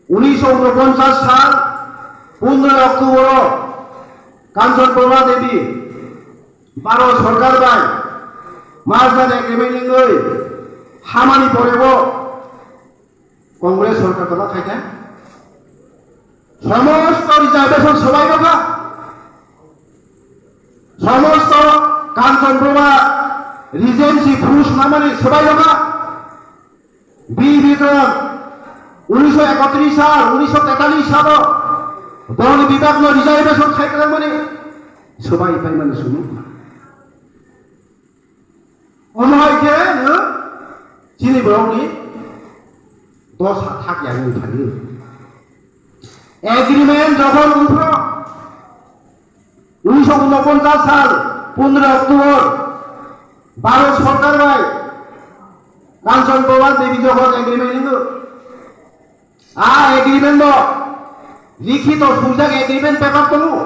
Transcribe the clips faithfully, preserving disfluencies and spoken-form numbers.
Unisho unoponchas sal pondroi October o Kanchan Prabha Devi Bharat Sarkar bai merger agreement wngwi hamani pore bo Congress Sarkar tongma khaikha. Somosto reservation sobai rokha. Somosto Kanchan Prabha Regency phuru swnamani sobai rokha. Bi Bikram unisho ekotris sal, unisho tetalis salo Bon Bibhag no reservation khai kwrwngmani sobai paimani swnam. Omo hai khe no chini borokni dosa thak ya wng thangwi. Agreement jokhon wngphro unisho unoponchas sal pondroi October Bharat Sarkar bai Kanchan Prabha Devi jokhon agreement wngkha. A agreement o likhito swijak agreement paper tongo.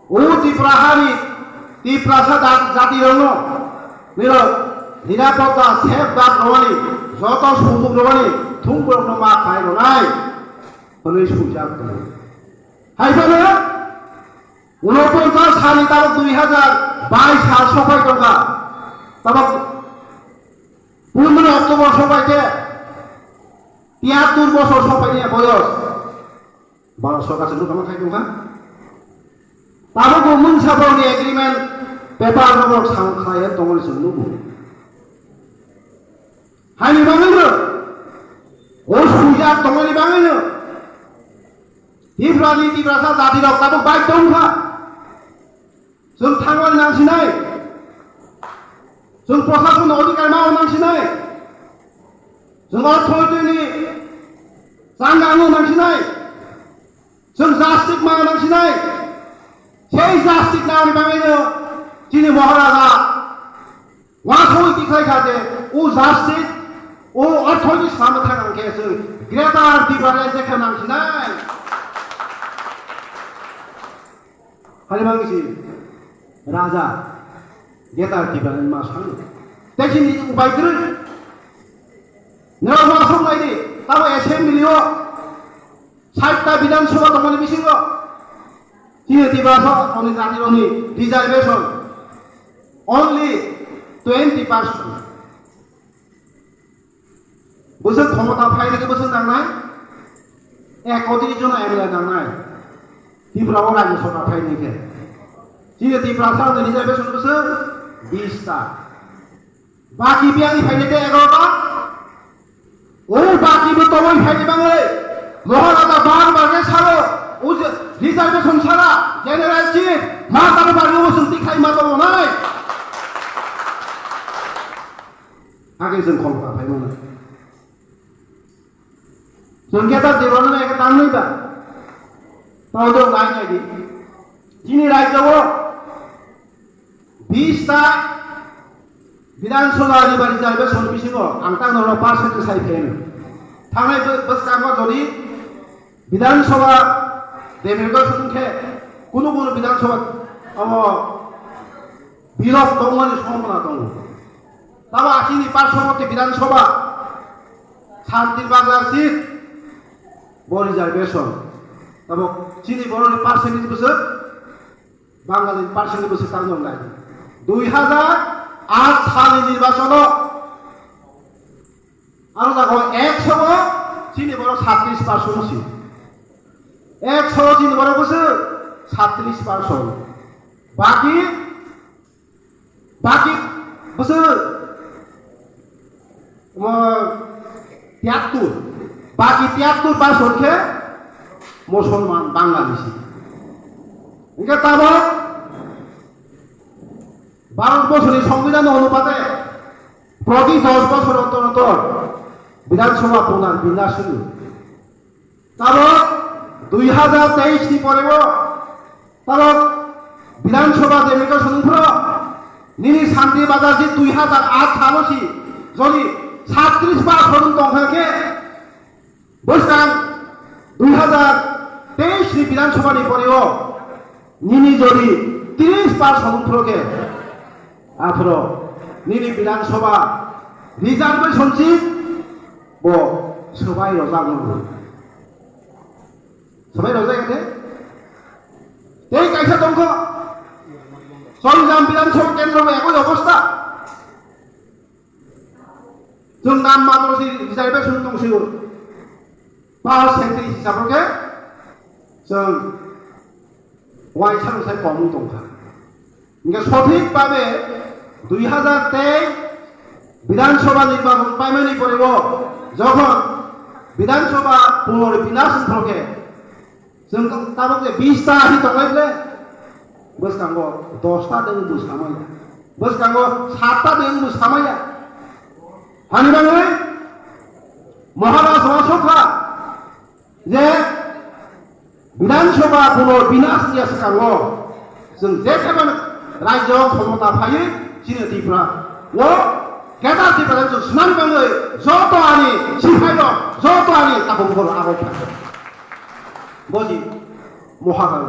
O Tripura hani Tiprasa da-, jati rokno niro nirapotta safeguard rwani joto sujog rwani thumborokno ma khai rwnai hwnwi swijak tongo. Hai phano unoponchas salni tabok dui hazar bais sal sopai tongkha. Tabok pondro October sopai khe tiyattur bosor sopai ni boyos. Bharat Sarkar se nukha khai tongkha. Tabok bo mungsa borokni agreement paper no borok sam khlai tongmani se nugo. Haini bagwino, o swijak tongmani bagwino, Tiprani Tiprasa jatirok tabuk bai tongkha. Chwng thangmani nangsinai, chwng prosasonno odhikar mano nangsinai, chwng orthoitini changano nangsinai, chwng justice mano nangsinai. Sei justice nangni bagwino chini Maharaja uansugwi tikhlai kha je o justice, o orthoitini swnamwi thang khe chwng Greater Tipraland je khe nangsinai. Hali bangsi Raja Greater Tipraland ma sanu. Tei chini upai kwrwi. Norok uansuk nai di, tamo assembly o sait ta Bidhan Sabha tongmani bisingo chini Tiprasa oni jati rokni reservation only twenty percent. Bwswk khomota phainai khe bwswk nangnai? Ekotris jon M L A nangnai. Tripura o Rajya Sabha phainai khe. Chini Tiprasa ni reservation bwswk bish ta. Baki biyangni phainai khe egaroh ta. O baki bo tongwi phainai bangwi. Maharaja bar bar khe salo, o je reservation sara, General Chief, ma tamo bar o chwng tikhlai ma tongo nai. Hakhe chwng khomota phai mano. Chwng khe ta Debolno ekhe tangnwi ba. Tamo jok nai nai di. Chini rajyo o bish ta Bidhan Sabha ni bari jai bwswk bisingo ang ta norok percent sai pheno. Thangnai bw-, bwskango jodi Bidhan Sabha demigo sung khe kunu kunu Bidhan Sabha amo bilok tongmani sombona tongo. Tabo achini parshoboti Bidhan Sabha, Santir Bazar seat, bo reservation. Tabo chini boroni percentage bwswk, Bangalini percentage bwswk tang nai. Dui hazar aat salni nirbachono aro jago ekso o chini borok satris percent si. Ekso o chini borok bwswk satris percent. Baki Baki bwswk, omo, tiyattur. Baki tiyattur percent khe Musulman Bangladeshi. Hingke tabok Bharat borsoni songbidhan onupate proti dos bosor ontor ontor Bidhan Sabha punar binyash huyo. Tabok dui hazar teis ni pore o tabok Bidhan Sabha demigo swnung phro nini Santir Bazar je dui hazar aat salo si jodi satris percent tong kha khe bwskang dui hazar teis ni Bidhan Sabha ni pore o nini jodi tris percent swnung phro khe aphro nini Bidhan Sabha reservation si bo swbai rojak nw. Sabai rojak de. Tei kaisa tongkho. Songjam Bidhan Sabha Kendro bai ekoi obostha. Chwng nam matro si reservation tong sio. Power secretary hisab khe chwng waisa rok sai komu tongkha. Hingke sothik babe dui hazar teis Bidhan Sabha nirbachon paimani pore o jokhon Bidhan Sabha punorbinyash wngkha khe chwng tabok je bish ta hi tonglai ble bwskango dos ta de wngbo samaya, bwskango sat ta de wngbo samaya. Hani bagwi Maharaj Ashoka je Bidhan Sabha punorbinyash ni swkango chwng je thaiman rajyo khomota phaiwi chini Tripura o Greater Tripura chwng swnam bagwi joto ani siphai rok, joto ani takhuk bukhuk rok abo phai. Bosi Maharaj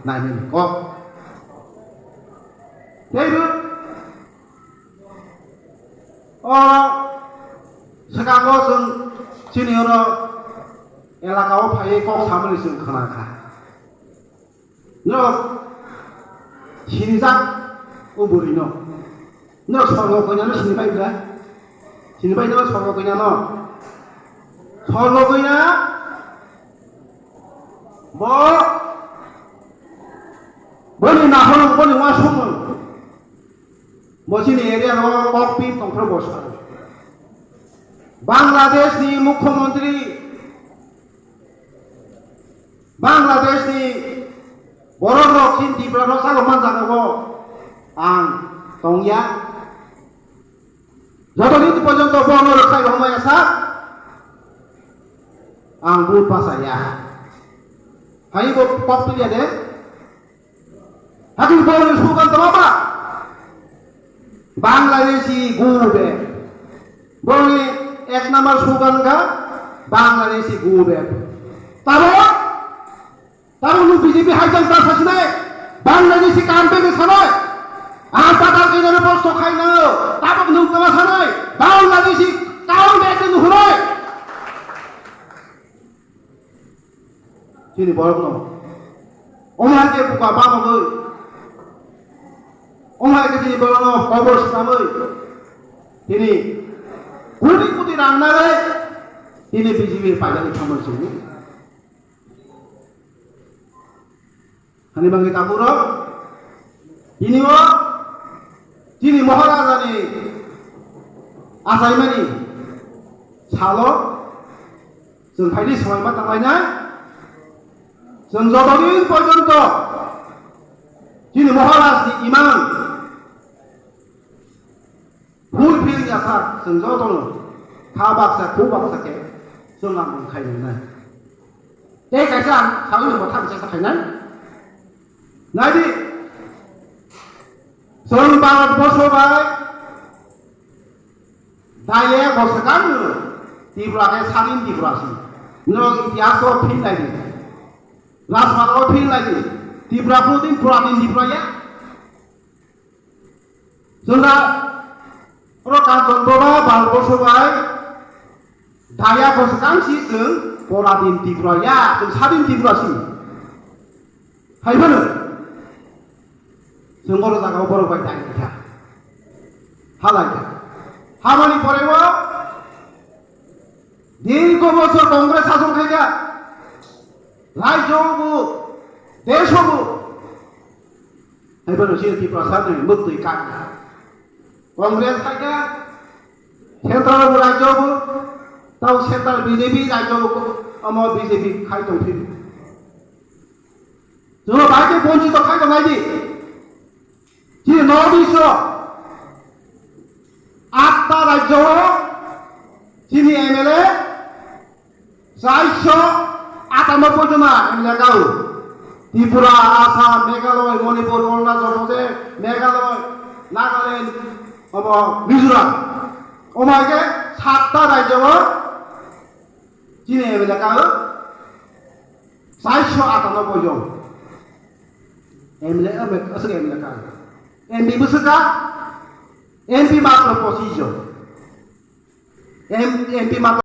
naimani kok. Teibo O swkango chwng chini oro elaka o phaiwi kok samani chwng khna kha. Norok sinijak o bwrwi no. Norok sorgo koinano sinibai bwla? Sinibai no sorgo koinano? Sorgo koina bo boni nahorok boni wasongmung. Bo chini area o kokpit tongphuru bo sar. Bangladesh ni mukhyamantri, Bangladesh ni borok rok chini Tripura no chalo man jaga o ang tongya. Joto din porjonto bo no rwkhai rwmaya sak ang bud bachaya. Hai bo kokpit ya de. Hakhe boni slogan tongma ba? Bangladeshi go back. Boni ek number slogan kha Bangladeshi go back. Tabok, tabok nwng B J P hai jang ta sasinai, Bangladeshi kam back sanai. Ang patal kaitor posto khainai, tabok nwng tama sanai, Bangladeshi kam back nwng hunai. Chini borokno. Omo hai khe buka bamogwi. Omo hai khe chini borokno kobor swnamwi. Chini koti koti rang nagwi. Chini B J P paidani thangmani chini. Hani bangwi tabuk rok. Chini o. Chini Maharajani achaimani salo chwng phaini swmai ma tanglainai. Chwng joto din porjonto chini Maharajni imang fulfill ya kha, chwng jotono kha baksa khu baksa khe chwng ang khai nai. Tei kaisa ang sawi rwma thang chesta khainai. Naidi, chwng Bharat borsho bai daya bwswkang Tripura khe sadin Tripura si. Norok itihas o phil naidi. Rajmala o phil naidi. Tripura prodin puradin Tripura ya. Chwng da oro Kanchanpur ba Bharat borsho bai daya bwswkang si chwng poradin Tripura ya, chwng sadin Tripura si. Hai phano chwng oro jaga o borok bai dai kha. Halai kha. Hamani pore o dirgho bochor Congress sason khai kha. Rajyo bo, desh bo. Hai phano chini Tiprasa ni mwktwi kang. Congress khaikha, central bo rajyo bo, tamo central B J P rajyo bo, omo B J P khai tong phiri. Jono bai khe bonchito khai tong nai di. Chini North East o atta rajyo o chini M L A Chairso atanoboi jona M L A kau. Tripura, Assam, Meghalaya, Manipur, Arunachal Pradesh, Meghalaya, Nagaland, omo Mizoram. Omo hai khe satta rajyo o chini M L A kau. Chairso atanoboi jon. M L A, M L A, aswk M L A kau. M P bwswk kha? M P matro pochis jon. M, M P matro